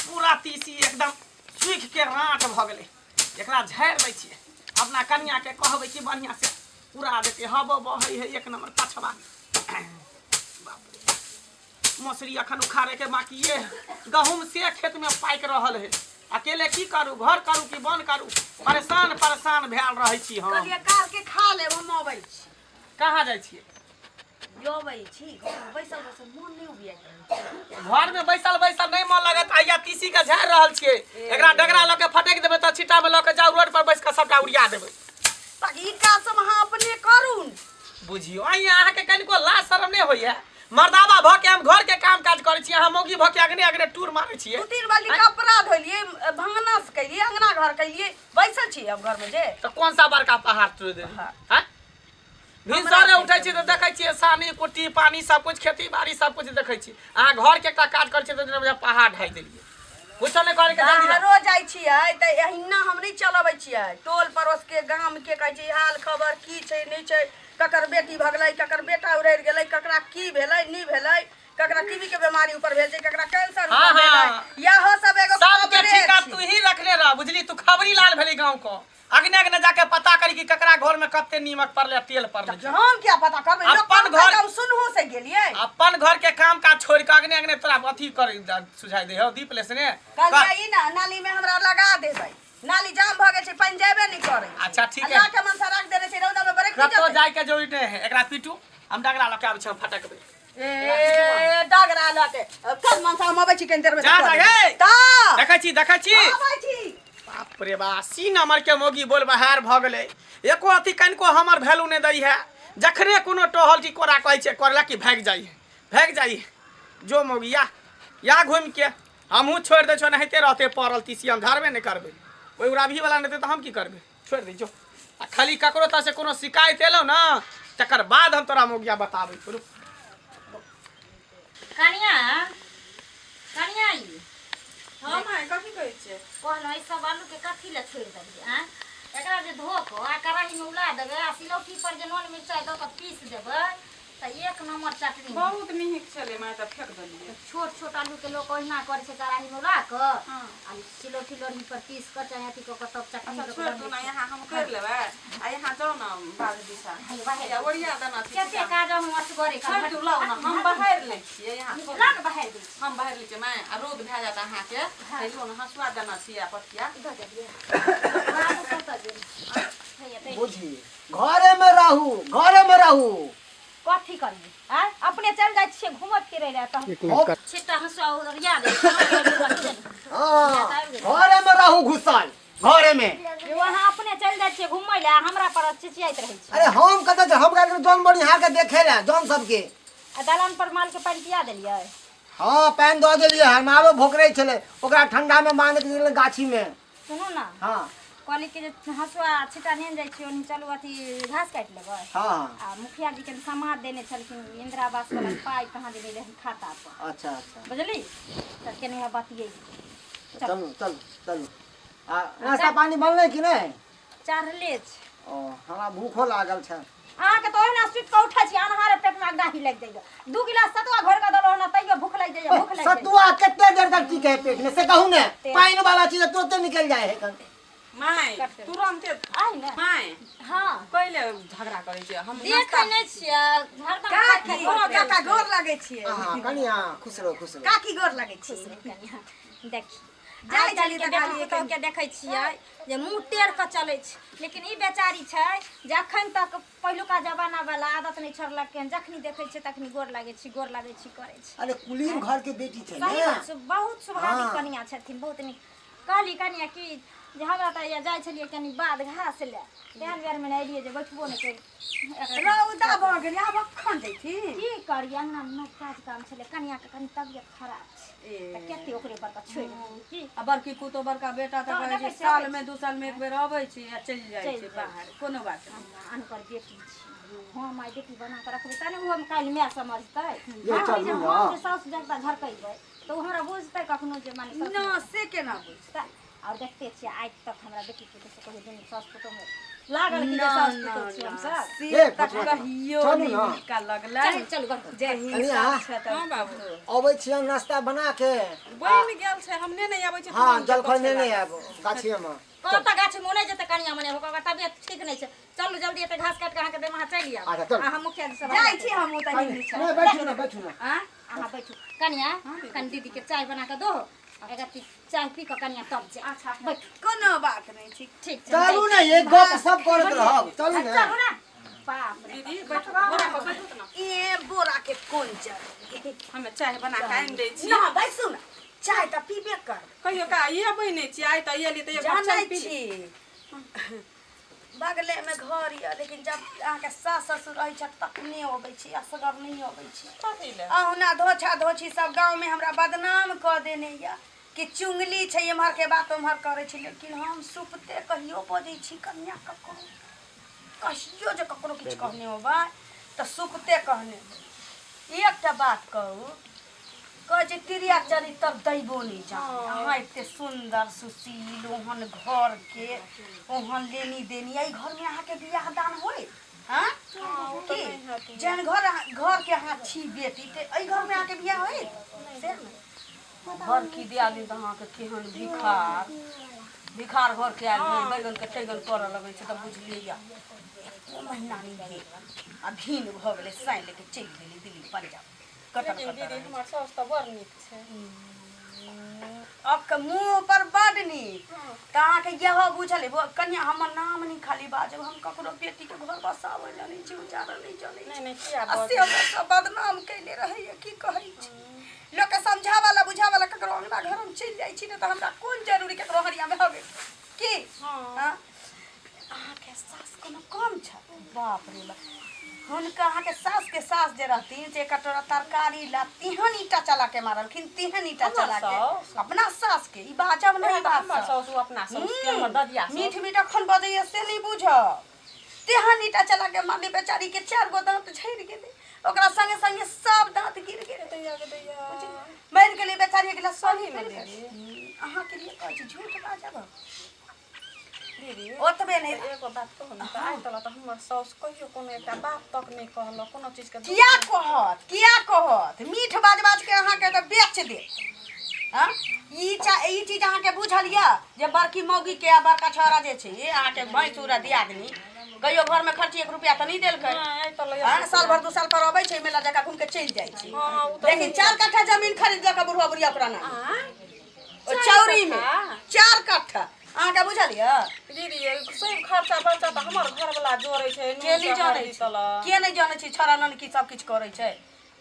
पूरा तीसी एकदम सूखि के राँट भऽ गेलै। एकरा झाड़ि दै छियै, अपना कनियाके कहबै कि बढ़िआँ से उड़ा देतै। हवो बहै है एक नंबर पछवा। बाप रे, मसुरी अखन उखाड़े के बाकिए है, गहूम से खेत में पाकि रहल है। अकेले की करू, घर करू कि बन करू, परेशान परेशान भेल रहै छी हम। कहलियै काल के खा लेब, हम अबै छी। कहाँ जाइ छियै? अबै छी, घरमे बैसल बैसल मोन नहि उबियाइत रहै छै। घर में बैसल बैसल नहीं मन लगत। आइया तीसी के झाड़ रहल छियै, एकरा डगरा लऽ के फटक देबै तऽ छिट्टा में लऽ के जाउ रोड पर बैस के सबटा उड़िया देबै। तऽ ई काज सब अहाँ अपने करू ने। बुझियौ अहीं, अहाँके कनिको लाज शरम नहि होइए? मर्दाबा भऽ के हम घर के काम काज करै छी, अहाँ मौगी भऽ के अगने अगने टूर मारै छियै। दू तीन बाल्टी कपड़ा धोलियै, भानस केलियै, अंगना घर केलियै, बैसल छी अब घरमे जे। तऽ कोन सा बड़का पहाड़ तोड़ि देली? हाँ। आँय? भिनसरे उठै छी तऽ देखै छियै सानी कुट्टी पानी सब कुछ, खेती बाड़ी सब कुछ देखै छी। अहाँ घर के एकटा काज करै छियै तऽ जेना पहाड़ ढाइ देलियै। कुछो नहि करे के जल्दी बाहरो जाइ छियै तऽ एहिना हम नहि चलबै छियै। टोल पड़ोस के, गाम के कहै छै हाल खबर की छै नहि छै, ककर बेटी भगलै, ककर बेटा उड़ि गेलै, ककरा की भेलै नहि भेलै, ककरा टीबी के बीमारी ऊपर भेल छै, ककरा कैंसर हाँ, ऊपर भेलै, हाँ। इएह सब एगो सबके खबरे ठीका छै। तू ही रखने रह, बुझली? तू खबरी लाल भेली गाँव को। अगने अगने जाके पता करी कि ककरा घर में कते नीमक पड़ले, तेल पड़ले। तऽ हम किया पता करबै? लोक अपन कहतै तऽ हम सुनहु से गेलियै। अपन घर के काम काज छोड़ के अगने अगने तोरा अथी कर सुझाई दे हो दीप लेसने। कहलियै ई ना नाली में हमरा लगा देबै, नाली जाम भऽ गेल छै, पानि जेबे नहि करै छै। अच्छा, ठीक आ है। ला के मनसा राख देने छै, रौदा में बरक कतौ जाय के जरूरत नहीं है। एकरा पीटू, हम डगरा लऽ के आबै छी, हम फटकबै। ए डगरा लऽ के कल मनसा, हम अबै छी कनि देर में। जा, जा, हे। तऽ देखै छी, देखै छी। अबै छी। बाप रे बा, 80 नंबर के मोगी बोल बहार भऽ गेलै। एको अथी कनिको हमर वैल्यू नहि दै है। जखने कोनो टहल टिकोरा कहै छै करला कि भागि जाइ है, भागि जाइ है। जो मोगी या या घुमि के हमहूँ छोड़ि दै छियै, एनाहिते रहतै पड़ल तीसी, हम झाड़बे नहि करबै। ओहि उड़ाबही वाला नहि देतै तऽ हम की करबै? छोड़ि दै जो। आ खाली ककरो तरह से कोनो शिकायत एलौ ने, तकर बाद हम तोरा मोगिया बताबै छी। रुक। कनिया, कनिया, ई हँ माय, कथी कहै छियै? कहलहुँ ई सब आलूके कथी लए छोड़ि देलियै? आँय, एकरा जे धो कऽ आ कड़ाहीमे उला देबै आ सिलौटी पर जे नून मिरचाइ दऽ कऽ पीस देबै तऽ एक नम्बर चटनी। बहुत नीक छलै माय, तऽ फेक देलियै। छोट छोट आलूके लोक ओहिना करै छै, कड़ाहीमे उला कऽ आ सिलौटी लोढ़ी पर पीस कऽ चाहे अथी कऽ कऽ तब चटनी अच्छा, लोक छोड़ि दू बनबै ने छै। यहाँ हम करि लेबै आ यहाँ जाउ ने बाध दिशा। हे, बाहर। या ओरिया देना छी। कते काज हम असगरे छोड़ि दू, लाउ ने, हम बहारि लै छियै यहाँ, छोड़ू। ला ने, बाहर दै छी। हम बहारि लै छियै माय, आ रौद भए जायत अहाँके। हेलो ने, हँसुआ देना छी आ पथिया। दऽ देलियै। बाबू कतऽ गेल? हैया, दै। बुझी, घरे में रहू, घरे में रहू। कथी करबै? आँय, अपने चलि जाइ छियै घूमऽ फिरै लए तऽ हम छिट्टा हँसुआ ओरिया दै। हाँ, घरे में रहू, घुसल घरे में। अहाँ अपने चलि जाइ छियै घूमय लए, हमरा पर चिचियाइत रहै छी। अरे हम कतऽ छै? हम गेल जौन बनिहार के देखे ला, जौन सबके। आ दलान पर मालके पानि पिया देलियै? हाँ, पानि दऽ देलियै हन। आरो भोकरै छलै, ओकरा ठंडा में बांध के देलियै गाछी में। सुनू ने। हाँ। कहली कि जे हँसुआ छिट्टा नेने जाइ छियै ओनी, चलू अथी घास काटि लेबै। हाँ। आ मुखिया जी के समाद देने छलखिन, इंदिरा आवास वाला पाइ कहाँ देने रहै खाता पर। अच्छा अच्छा। बुझली तऽ केने है बतियै। चलू चलू चलू। आ नाश्ता पानी बनलै कि नहि? चढ़ले छै। ओ, हमरा भूखो लागल छै। अहाँके तऽ ओहिना सुति कऽ उठै छी, अन्हारे पेटमे अगदाही लागि जाइए। दू गिलास सतुआ घोरि कऽ देलहुँ ने, तैयो भूख लागि जाइए, भूख लागि जाइए। सतुआ कते देर तक टिके है पेट में, से कहू ने? पानि वाला चीज तुरते निकल जाए है। माय, तुरन्ते आइ ने। माय। हाँ। पहिले झगड़ा करै छियै हम। देखै नहि छियै हरदम। काकी, काका, गोर लगै छियै। हाँ कनिया, खुश रहो, खुश रहो। काकी, गोर लगै छियै। कनिया, देखी जाइ आइ छलियै काल्हिके तऽ बेटी कहलियै पुतहुके देखै छियै जे मुँह टेढ़ कऽ चलै छै, लेकिन ई बेचारी छै जे अखन तक पहिलुका जमाना वाला आदत नहि छोड़लकै हन। जखनी देखै छियै तखनी गोर लागै छी, गोर लागै छी करै छै। अरे कुलीन घर के बेटी छै सही ने। बात छै, बहुत स्वाभाविक हाँ। कनिया छथिन, बहुत नीक। कहली कनिया कि जे हमरा तऽ हैया जाइ छलियै कनि बाध घास लए, तेहन बेरमे ने एलियै जे बैठबो नहि करि। रौदा भऽ गेलै, आब अखन जैथिन? की करियै, अङ्गनामे काज काम छलै, कनियाके कनि तबियत खराब छै तऽ कते ओकरे पर तऽ छोड़ि दियै की। आ बड़की पुतोह, बड़का बेटा तऽ तऽ कहै छै देखै छियै, साल अबै में 2 साल में एक बेर अबै छै आ चलि जाइ चलि छै जाइ बाहर, कोनो बात नहि। अनकर बेटी छी हम, आइ बेटी बना कऽ रखबै तहने ओहो काल्हि माय समझतै। ये हम चलू जे ने। हम जे साउस जगता झरकेबै तऽ ओ हमरा बुझतै कखनो जे माने साउस ना, से केना बुझतै? तऽ आओर देखते छियै आइ तक हमरा बेटी पुतोह से कहियो दुनू सास पुतोह में लागल कि जे सास पुतोह छियै हमसब। से ए, तऽ पछुआ कहियो चलू नहि ने। नीका लगलै। चलू चलू घर जे कनिया। हिसाब छै तऽ हँ बाबू। अबै छियै नाश्ता बना के। बनि गेल छै, हम नेने आबै छी। हँ, तुरन्त जलखै पोछै नेने ला। आयब गाछिएमे। कहत तऽ गाछी मे नहि जेतै कनिया मने, ओकर तबियत ठीक नहि छै। चलू जल्दी, एते घास काटि कऽ अहाँके देब, अहाँ चलि आयब। अच्छा, चलू। आ हम मुखिया जी सब जाइ छी हमहूँ तऽ हिंदी। नहि, बैठू ने, बैठू ने। आँ? अहाँ बैठू कनिया, कनि दीदी के चाय बना कऽ दो, एक रत्ती चाय पी कऽ कनिया तब जाय। अच्छा। बैठू। कोनो बात नहि छै। ठीक छै। चलू ने, एक गप सब करैत रहब, चलू ने। चलू ने, बाप रे। दीदी बैठू, बोरा पर बैठू ने। ए बोरा के कोन जरूरी? हमे चाय बना कऽ आनि दै छी। ना, बैसू ने, चाय तऽ पीबे कर। कहियो का अबै नहि छी, आइ तऽ एली तऽ एक कप चाय जानै पी ली। छी बगले में घर यऽ, लेकिन जब अहाँके सास ससुर रहै छथि तखने अबै छी, असगर नहि अबै छी। कथी लए? अहुना धोछा धोछी सब गाँवमे हमरा बदनाम कऽ देने यऽ कि चुंगली छै, एम्हरके बात ओम्हर करै छै। लेकिन हम सुपते कहियो बजै छी कनिया, ककरो कहियो जे ककरो किछु कहने होबै तऽ सुपते कहने होबै। एकटा बात कहू, कहै छै तिरिया चरित्र दैबो नहि जाने। अहाँ एते सुन्दर सुशील, ओहन घरके ओहन लेनी देनी, एहि घरमे अहाँके बियाह दान होय? हाँ, की जेहन घर घरके अहाँ छी बेटी, तऽ एहि घरमे अहाँके बियाह होय से ने? घर की दियादनी तऽ अहाँके केहन भिखार भिखार घरके आयल भेल, बैगनके टैगन करऽ लगै छै तऽ बुझलियै या एको महीना नहि भेल आ भीन भऽ गेलै, साइन लेके चलि गेलै दिल्ली पंजाब कटर। लेकिन कटर। दीदी, हमर साउस तऽ बड़ नीक छै। आपके मुँह पर बड नीक तऽ अहाँके इएह बुझल अइ। कनिया, हमर नाम नहि खाली बाजब, हम ककरो बेटीके घर बसाबै लए नहि छी, उजाड़ऽ नहि जनै नहि छी। नहि, किया आ से बजै? हमरा सब बदनाम कयने रहैए। की कहै छी, लोकके समझाबऽ लए बुझाबऽ लए ककरो अङ्गना घर हम चलि जाइ छी ने, तऽ हमरा कोन जरूरी ककरो हरियामे हवे की? हँ। हँ, अहाँके सास कोनो कम छथि? बाप रे बाप, हुनका अहाँके सासके सास जे रहथिन से एक कटोरा तरकारी ला तेहन ईंटा चला के मारलखिन, तेहन ईंटा हमर चला के साउस? अपना सास के। ई बाजब नहि बात हमर सब। साउस, ओ अपना साउस के, हमर ददिया साउस। मीठ मीठ अखन बजैया से नहि बुझब। तेहन ईंटा चला के मारली, बेचारी के चारि गो दाँत झड़ि गेलै, ओकरा संगे संगे सब दाँत गिर गेलै, मरि गेलै बेचारी गेला। सही मे दीदी? अहाँके लिए कहै छी, झूठ बाजब? दीदी, ओतबे नहि। एगो बात कहू ने तऽ, आइ तलक तऽ हमर साउस कहियो कोनो एकटा बात तक नहि कहलक, कोनो चीजके दुःख। किया कहत, किया कहत? मीठ बाज बाज के अहाँके तऽ बेच देत। हँ, ई चीज अहाँके बुझल यऽ जे बड़की मौगी के आ बड़का छोरा जे छै, ई अहाँके भैंसुर आ दियादनी कहियो घरमे खर्ची एक रुपया तऽ नहि देलकै? नहि, आइ तलक। हँ, साल भर 2 साल पर अबै छै, मेला जकाँ घूम के चलि जाइ छै। हँ, ओ तऽ। लेकिन 4 कट्ठा जमीन खरीदलक बुढ़वा बुढ़िया ओकरा नाम आँय? ओ चौरी मे। कट्ठा? 4 कट्ठा, अहाँके बुझल यऽ? दीदी, सब खर्चा बर्चा तऽ हमर घरवला जोड़ै छै। के नून नहि से जानै हरदी छै? तलक। के नहि जानै छै, छौड़ा ननकी सब किछु करै छै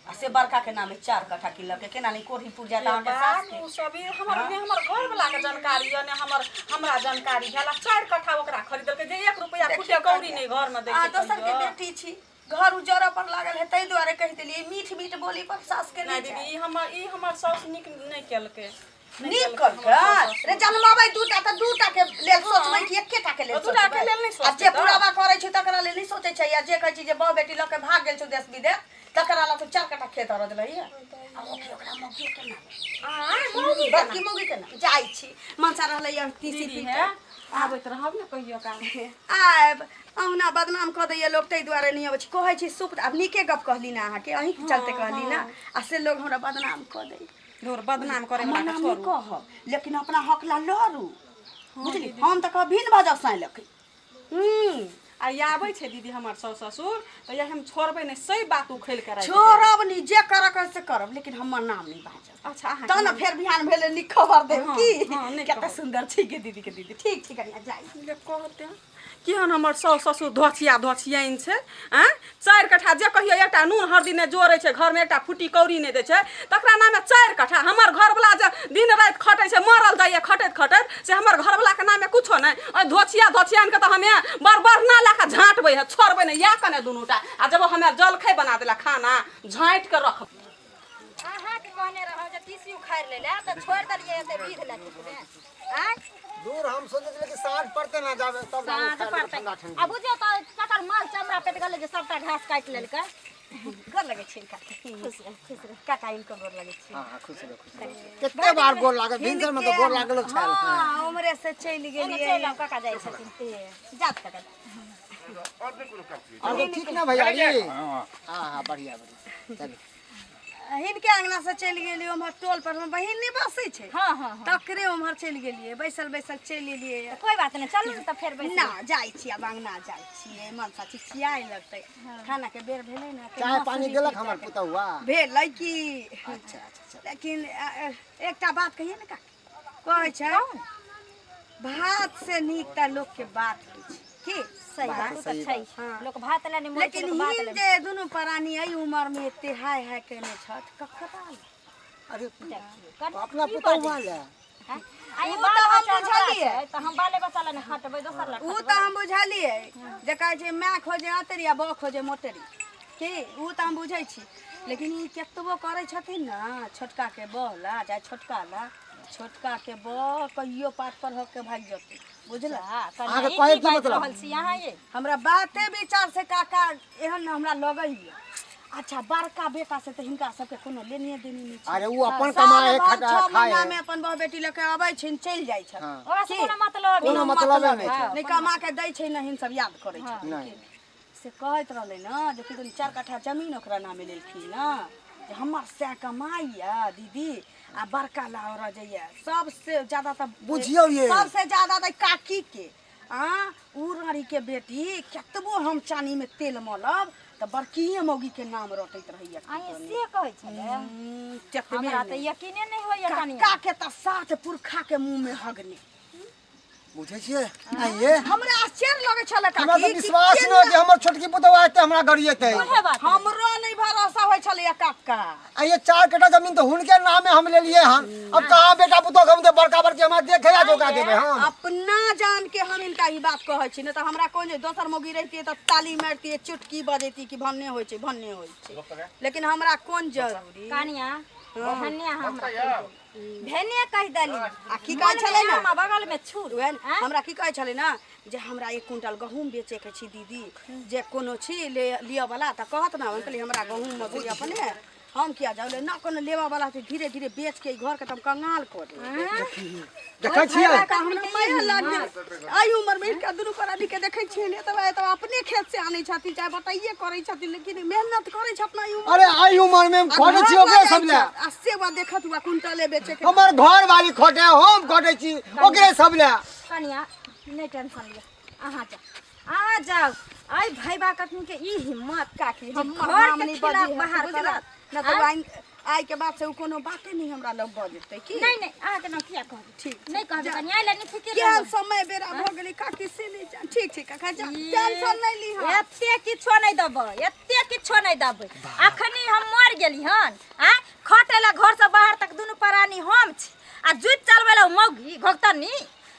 आ से बड़का के नामे 4 कट्ठा किनलकै। केना नहि कोढ़ी पुर जायत अहाँके सास बाप के? ओ सब ई हमर ने हमर घरवला के जानकारी यऽ, ने हमर हमरा जानकारी भेल। आ 4 कट्ठा ओकरा खरीदलकै जे एक रुपया फुटे कौड़ी नहि घरमे दै अहाँ छै दोसर के कहियो। बेटी छी, घर उजरऽ पर लागल है, ताहि दुआरे कहि देलियै। मीठ मीठ बोली पर सास के नहि नहि दीदी, जाय। ई हमर साउस नीक नहि केलकै, नहि नीक केलकै हमर करकै साउस। रे, जनमबै दूटा तऽ दूटा के लेल सोचबै कि एकेटा के लेल? दूटा के सोचबै? लेल नहि आ जे सोचतै तऽ? पुराबा करै छै तकरा लेल नहि सोचै छै, आ जे कहै छै जे बहु बेटी लऽ के भाग गेल छौ देश विदेश, तकरा लऽ तू 4 कट्ठा खेत अरजलही आ ओके ओकरा मौगी के नाम। आँय, मौगी? बड़की मौगी के नाम। जाइ छी, मनसा रहलै तीसी दीदी पीटे। हे, आबैत रहब ने कहियो काल। आयब। अहुना बदनाम कऽ दैया लोक, ताहि दुआरे नहि अबै छी। कहै छी सुप, आब नीके गप कहली ने, अहाँके अहीँके चलते कहली ने, आ से लोग हमरा बदनाम कऽ दै। धुर, बदनाम करे हमर वाला के नाम नहि छोड़ू। कहब, लेकिन अपना हक ला लड़ू, बुझली? हम तऽ कहब भिन भऽ जाउ साँइ लऽके। आ ई आबै छै दीदी हमर साउस ससुर तऽ इएह हम छोड़बै नहि, सही बात उखैल के राखि देबै। छोड़ब नहि, जे करऽ से करब, लेकिन हमर नाम नहि बाजब। अच्छा, अहाँ तहन ने फेर बिहान भेलै नीक खबर देब। हँ, की हँ, नहि कते कहब। सुन्दर छै गे दीदी के दीदी। ठीक छै कनिया, जाइ। ले कहते केहन हमर साउस ससुर धोछिया धोछियाइन छै। आँय, 4 कट्ठा, जे कहियो एकटा नून हरदी नहि जोड़ै छै घरमे, एकटा फुटी कौड़ी नहि दै छै, तकरा नामे 4 कट्ठा। हमर घरवला जे दिन राति खटै छै, मरल जाइए खटैत खटैत, से हमर घरवलाके नामे कुछो नहि। ओहि धोछिया धोछियानके तऽ हमे बड़ बढ़ना लए कऽ झाँटबै है, छोड़बै नहि। इएह कने दुनूटा आ जब हमे जलखै बना देला, खाना झाँटि कऽ रखबै। अहाँके कहने रहौं जे तीसी उखाड़ि लै लए, तऽ छोड़ि देलियै एते विध लए किछु आँय। दूर, हम सोचै छलियै कि साँझ पड़तै ने जाबे तब साँझ जाबे पड़तै ठंडा ठंडी। आ बुझियौ तऽ ककर माल चमड़ा पेट गेलै जे सबटा घास काटि लेलकै। गोर लगै छी खुश रह, खुश रह। काका इनको गोर लगै छी। हाँ हाँ, खुश रहो, खुश रहो। कते बार गोर लागल भिनसर में तो गोर लागल छल। हाँ, उम्रे से चलि एने गेलियै। चलि आउ, काका जाइ छथिन। जात काका। और सब ठीक ना भैया जी? हाँ हाँ, बढ़िया बढ़िया, चलू। हिनके अंगना से चलि गेलियै उम्हर टोल पर मे बहिन नहि बसै छै। हाँ हाँ हाँ। तकरे उम्हर चलि गेलियै, बैसल बैसल चलि एलियै। कोई बात नहीं, चलू ने तऽ फेर बैस। ना जाइ छी, आब अंगना जाइ छियै, मनसा चिचियाए लगतै। खाना के बेर भेलै ने। चाय पानी देलक हमर पुतहुआ? भेलै की। अच्छा अच्छा अच्छा। लेकिन एकटा बात कहियै ने काकी, कहै छै भात से नीक तऽ लोकके बात होइ छै की? सही बात ओ तऽ सही छै। हाँ। लोक भात लए नहि मरै छै, लेकिन लोक बात हिन लए। जे दुनू प्राणी एहि उमर में एते हाय हाय केने छथि, ककरा लए? अरे कनि अपना की पुतहुआ बाजै ले। हैं? आ ई उ बाल तऽ हम बच्चा हमरा बुझलियै। छै, तऽ हम बाले बच्चा लए नहि हटबै, दोसर लए उ खटबै? तऽ हम बुझलियै जे कहै छै माय खोजे अतरी आ बऽ खोजे मोटरी की, उ तऽ हम बुझै छी। लेकिन ई केतबो करै छथिन ने छोटका के बह ला, चाहे छोटका ला, छोटका के बह कहियो पात पर होके भागि जेतै, बुझल? अहाँके ई कहै की की बाजि मतलब? रहल छी अहाँ ये? हमरा बाते विचार से काका एहन हमरा लगैया। अच्छा, बड़का बेटा से तऽ हिनका सबके कोनो लेने देने नहि छै। अरे उ अपन साल कमाए है, भर खटा 6 खाए महीना है। में अपन बहू बेटी लऽ के अबै छै, चलि जाइ छै। हाँ। ओकरा से कोनो मतलब कोनो मतलबे नहि छै। नहि कमा के दै छै, नहि हिन सब याद करै छै। नहि। से कहैत रहलै ने जे किदन 4 कट्ठा जमीन ओकरा नामे लेलखिन ने, जे हमर सएह कमाइया दीदी आ बड़का लाओ रजैया सबसे ज्यादा तऽ बुझियौ ये। सबसे ज्यादा तऽ काकी के आ उ रानी के बेटी केतबो हम चानी में तेल मलब तऽ बड़कीए मौगी के नाम रटैत रहैया। अहीं से कहै छलै? तेतबे हमरा तऽ नहि। यकीने नहि होइया कनिया। काका के तऽ सात पुरखा के मुंह में हगने। बुझै छियै आइये? हमरा आश्चर्य लगै छलै काकी, हमरा तऽ कि विश्वास केना नहि होइ जे हमर छोटकी पुतहु एते हमरा गरियेतै। उहे बात। हमरो नहि भरोसा होइ छलै काका। आ ये 4 कट्ठा जमीन तऽ हुनके नामे हम लेलियै हन, अब कहाँ बेटा पुतहु के हम देब? बड़का बड़की हमरा देखे आ धोखा देबै हम। अपना जान के हम इनका ई बात कहै छी, नहि तऽ हमरा कोन जे दोसर मौगी रहितियै तऽ ताली मारितियै, चुटकी बजैती कि भन्ने होइ छै, भन्ने होइ छै। लेकिन हमरा कोन जरूरी। कनिया, भन्ने अहाँ हमरा कहि देली। भेने कहि देली। आ की कहै छलै ने? हमरा बगल में छूट। उएह ने, आँय? हमरा की कहै छलै ने जे हमरा 1 क्विंटल गहूँम बेचैके छी दीदी, जे कोनो छी ले लिअ वला तऽ कहत ने। हम कहलियै हमरा गहूँम मसूरी अपने हम किया जाउ ले ना, कोनो लेबऽ वाला छै, धीरे धीरे बेच के ई घर के तऽ हम कंगाल कऽ देबै। देखै छियै? हमरा माया लागि गेल। एहि उमर मे हिनका दुनू प्राणी के देखै छियै ने तऽ अपने खेत से आनै छथिन, चाहे बटाइए करै छथिन, लेकिन मेहनत करै छथिन अपना एहि उमर। अरे एहि उमर में हम आ खटै घर छी ओकरे लऽ सब जाइ ले। छथि, आ से वा देखत हुआ कुंटले बेचे के। हमर घर वाली खटे, हम खटै छी ओकरे सब ले। कनिया, नहि टेंशन लिअ, अहाँ जाउ, अहाँ जाउ। एहि भैबा कखनी के ई हिम्मत काकी, जे हमर घर नाम के नहि खिलाफ बजै बाहर बुझल करत। न तऽ आइ आइ के बाद से उ कोनो बाते नहि हमरा लग बजतै की। नहीं नहीं, अहाँ के नाम किया कहबै? ठीक। नहीं कहबै कनिया, एहि लए नहि फिकिर केहन रहू। समय बेरा भऽ गेलै काकी से नहि जान। ठीक छै काका, जा, टेंशन नहि लीह। एते किछो नहि देबै, एते किछो नहि देबै। अखनी हम मर गेली हन आ खटे ला घर से बाहर तक दुनू प्राणी हम छी आ जुति चलबै ला मौगी घोघतनी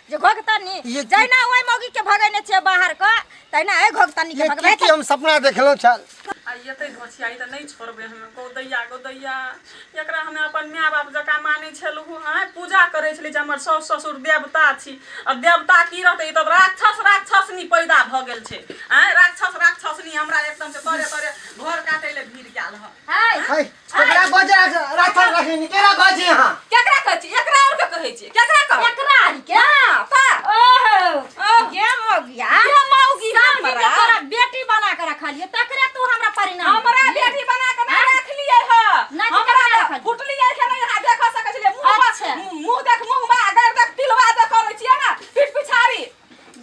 जे घोघतनी ये की- जहिना ओहि मौगी के भगेने छियै बाहर क तहिना एहि घोघतनी के ये भगबै। की की हम सपना देखलहुँ छल। आ एतै घोसियाई तऽ नहि छोड़बै हम। गौदैया गौदैया, एकरा हमे अपन माय बाप जकाँ मानै छलहुँ, आँय, पूजा करै छली जे हमर साउस ससुर देवता छी। आ देवता की रहतै, ई तऽ राक्षस राक्षसनी पैदा भऽ गेल छै। आँय, राक्षस राक्षसनी हमरा एकदम से तोरे तोरे घर काटै लए भीड़ गेल हँ। है है, केकरा बजे राखल रखनी, केकरा बजे अहाँ? केकरा कहै छी? एकरा आओर के कहै छी? केकरा कह? एकरा आर के? हाँ, ता। ओहो, गे मौगिया, गे मौगी, सब दिन हमरा। तोरा बेटी बना के रखलियो, तकरे तू हमरा परिणाम हमरा देलही। बेटी बना के नहीं रखलिए ह। नहि तऽ हमरा केकरा रखलियै? फुटलिए के नहीं अहाँ देख सकै छलियै। मुँह बा- अच्छा। मुँह देख, मुँह बा अगर देख तिलवा दे करै छियै ने पीठ पिछाड़ी।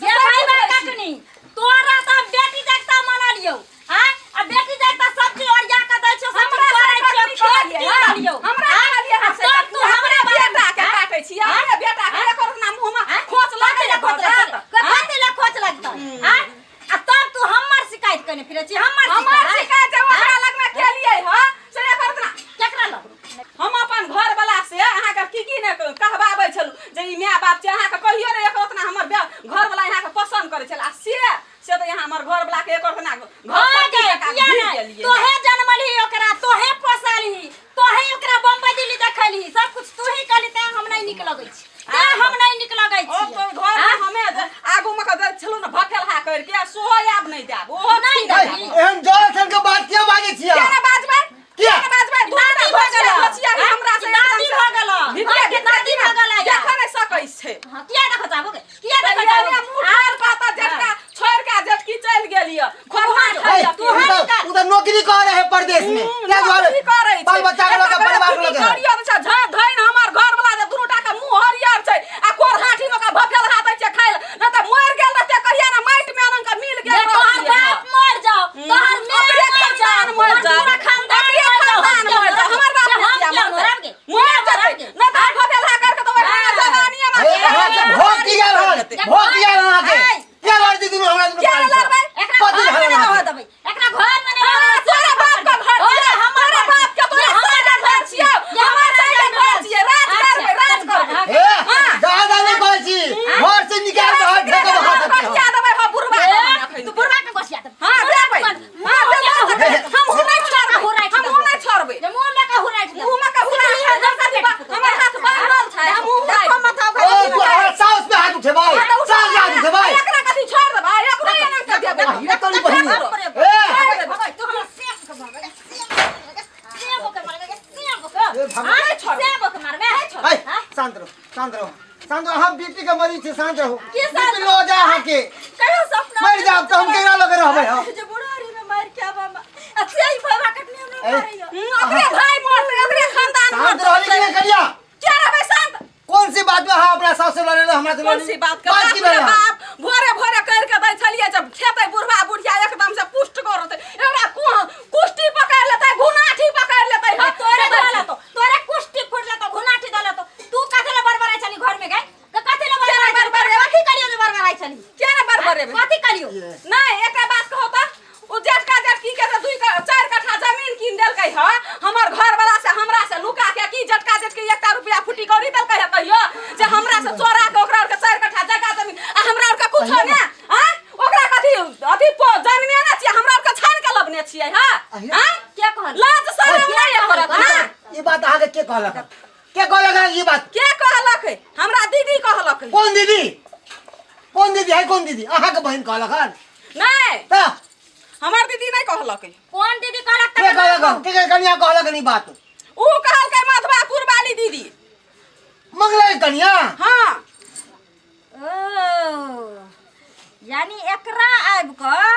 गे भाई बा कटनी, तोरा तऽ हम बेटी जगता मनलियौ। आँय, आ बेटी जगता सब्जी ओरिया के दै छियौ, सब हमरा चीज करै से छियौ, कटनी खेत कहलियै, कीन हँ? देलियौ। हमरा आँय? कहलियै आ हँ से तब तू कटनी, हमरा अपने बारे में- बेटा के आँय? काटै छियै, अपने बेटा के एकर ना मुँह में खोच कथी लगै लए खोच लगतै? कथी लए खोच लगतै? आँय? आ तब तू हमर शिकायत कने फिरै छी? हमर हमर शिकायत? शिकायत जे ओकरा लगमे केलियै हँ से एकर ना केकरा लग? हम अपन घर वाला से अहाँके की की नहि कहबाबै छलहुँ जे ई माय बाप छै। अहाँके कहियो नहि एकर उतना हमर घर वाला अहाँके पसन्द करै छल आ से से तऽ यहाँ हमर घर वाला के एकर उतना घर हाँ पर की गे, जकाँ किया घुरि नहि? गेलियै। तोहे जनमलही ओकरा, तोहे पोसलही, तोहे ओकरा बम्बई दिल्ली देखलही, सब कुछ तू ही कहली, तें हम नहि नीक लगै छी, तें हम नहि नीक लगै ओ छी। तो घर में हमे जे आगू में के जाइ छलहुँ ने भखेलहा करके, आ सोहो आब नहि जायब, ओहो नहि छीन देबही। एहन जल सन के बात किया बाजै बाजै छियै किया ने बाजबै? किया? किया ने बाजबै? दू टा दादी भऽ घोचिया गेल। घोचिया ही हमरा से दादी एकदम से भऽ गेल। भीतरे घरके भीतरे दादी भऽ गेल या। देखऽ नहि सकै छै। हाँ, किया देखऽ चाहबो गे? किया देखऽ तैयारी चाहबो? मुँह ठाढ़ कऽ तऽ जेठका छोड़ि कऽ जेठकी चलि गेल यऽ। खोरहा ए, खाइए। उ तऽ उ तऽ नौकरी कर रहे परदेश में क्या नौकरी दुआरे करै छै। बाल बच्चा के लऽ के एकटा परिवार के फुटी लऽ के करियो दै छै, झ धनि हमर घरवला जे दुनू टा के मुँह हरियर छै आ कोरहाठी में ओकरा भफेल हाथ दै छै खाय लए। नहि तऽ मरि गेल रहितै कहिया ने माटि मे आनन के मिल गेल जे तोहर रहितै। बाप मर जाओ, तोहर ओकरे माय मर जाओ, खानदान मर तोहर जाओ। पूरा खानदान ओकरे मर जाओ, खानदान हम मर किया जाओ। हमर बाप मरब? हम किया किया मरतै? मरब गे? मर किया मरब जेतै। गे? नहि तऽ भफेलहा करके तऽ ओहि जवानीये मे ए, अहाँके भोग की गेल हन भोग की गेल अहाँके ए, क्या लड़ दी दुनू हमरा दुनू किया प्राणी से? लड़बै? एकरा पति घर में हराम नहि रहऽ अहाँके। देबै। एकरा घर में नहि रहऽ देबै। तोरा बाप के घर ओए, छियौ, हमर तोरा बाप के तोरा ये हमर साइडक घर छियौ, ये हमर हमर साइडक घर छियै, राज करबै, राज करबै। ए, दादा नहीं कहै छी घर से निकाल के हट ढेकर अहाँ सबके हम। गोठिया देबै हो बुढ़बा के हम ए, एखन। तू बुढ़वा के गोसिया दे। हाँ, देबै। हाँ, देबै। हमहूँ नहि छोड़बै, हमहूँ नहि छोड़बै। जे मुँह में का हुराइट दे। मुँह में का हुराइट दे, जब शादी हमर हाथ बान्हल छै, हमहूँ हुराइट। देखो माथा ओ, तू हमरा साउस पे हाथ उठेबै साउस पे हाथ उठेबै एकरा कथी छोड़ देबै, एकरो एना कऽ देबै। अहिरे तोरी बहिन बाप रे ए छोड़ देबै। तू हमरा सेम के मारबे, सेम के मारबे, सेम के। ए, भगवान। हाँ, सेम के मारबे। ऐ, हाँ? शांत रहो शांत रहो शांत रहो हम बीपी के मरीज छी शांत रहो की शांत बीपी लो जाए अहाँके कहियो सपना मरि जायब तऽ हम केकरा लगे रहबै हम जे बुढ़ारी में मार के आबा अच्छा ई भवा कटनी हमरा ए, मारैया ओकरे भाई मरतै, ओकरे खानदान शांत मरतै। रहली कि नहीं करिया किया रहबै शांत? कौन सी बात में अहाँ अपना सास से लड़े हमरा से कौन लड़े सी बात के बात की बाप रे भेल अहाँ? बाप भोरे भोरे कर के दै छलियै जब खेतै बुढ़वा बुढ़िया एकदम से पुष्ट करतै एकरा कुष्टी पकड़ लेतै घुनाठी पकड़ लेतै ए, तोरे धोला तो तोरे कुष्टी फुटला तो घुनाठी धोला तो तू कथी ले बड़बड़ाई छली घर में गई के कथी ले बड़बड़ाई छली बड़बड़ेबै? कथी करियो जे बड़बड़ाई छली किया ने बड़बड़ेबै? कथी करियो नहीं एकटा बात कहू तऽ ओ जेठका जेठकी के तऽ 4 कट्ठा जमीन कीन देलकै ह हमर घर वाला से हमरा से लुका के की जेठका जेठकी एकटा रुपया फुटी कौड़ी देलकै ह कहियो जे हमरा से चोरा के ओकरा के 4 कट्ठा जगह जमीन आ हमरा के कुछो ने आ ओकरा कथी अथी जनमे ने छियै हमरा के छान के लबने छियै ह अहिया। आ के कहल लाज शरम नहीं करत ना ई बात अहाँके के कहलक के कहलक अहाँके ई बात के कहलक हमरा दीदी कहलक कोन दीदी कोन दीदी है कोन दीदी अहाँके बहिन कहलक हन नहीं तऽ हमर दीदी नहीं कहलक कोन दीदी कहलक के तकर कहलक नाम हन? के के कनिया कहलक हन ई बात ऊ कहलकै माधवापुर वाली दीदी मंगला के कनिया हाँ ओ यानी एकरा आबि कऽ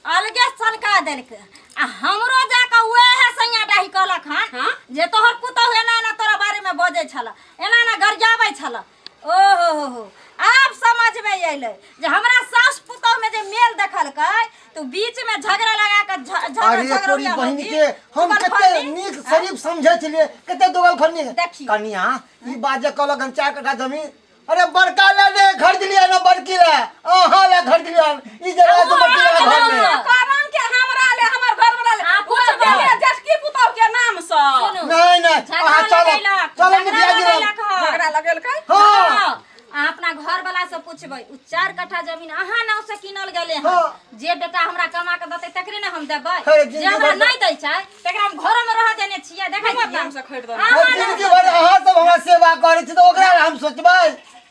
अलगे सनका देलकै आ हमरो जाकऽ उएह सैया डाही कहलक हन हाँ? जे तोहर पुतहु एना एना तोरा बारेमे बजै छल एना एना गरियाबै छल ओ हो हो हो आब समझमे अयलै जे हमरा सासु पुतहुमे जे मेल देखलकै तऽ बीचमे झगड़ा लगा कऽ झगड़ा अरे तोरी झगड़ौलिया बहिन भौजी, के हम चुगलखोरी। कते नीक शरीफ समझै छलियै कते दोगल खन्नी देखी। कनिया ई बात जे कहलक हन 4 कट्ठा जमीन अरे बड़का ले ले खरीद लिया ना बड़की ले अहाँ ले खरीद लिया ई जगह तो बड़की वाला घर में करम के हमरा ले हमर घर वाला ले हाँ, ओ पूछबै। गेलै जेठकी पुतहु के नाम से सुनू। नहीं नहीं झगड़ा अहाँ चलो लगेलक, चलो झगड़ा मुखिया जी लग। लगेलक हन। झगड़ा लगेलकै हाँ हाँ, अहाँ अपना घर वाला से पूछबै उ 4 कट्ठा जमीन अहाँ नाव से किनल गेलै हन हाँ। जे बेटा हमरा कमा के देतै तकरे ने हम देबै अरे जिंदगी जे हमरा भर- नहीं दै छै तकरा हम घरो में रह देने छियै देखै हमर छियै नाम से खरीद देबै। अहाँ अरे नाम जिंदगी भर अहाँ सब हमरा सेवा करै छी तऽ ओकरा लए हम सोचबै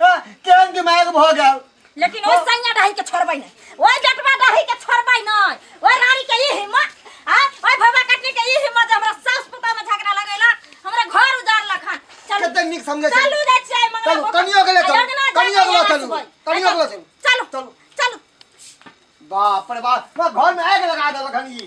हाँ, केहन दिमाग भऽ गेल लेकिन ओहि सैया डाही के छोड़बै नहि ओहि बेटवा डाही के छोड़बै नहि ओहि रानी के ई हिम्मत आ ओहि भवा कटनी के ई हिम्मत जे हमरा सास पुतोह में झगड़ा लगेलक हमरा घर उजाड़लक हन चलू कते नीक समझै छी। चलू जाइ छियै मंगला चलू, पोखर। कनियो के ले चलू, आ अंगना जा कनियो के के लऽ यहाँ चलू, सुबै। कनियो के लऽ चलू। चलू चलू। चलू बाप रे बाप हमरा घर में आगि लगा देलक हन ई।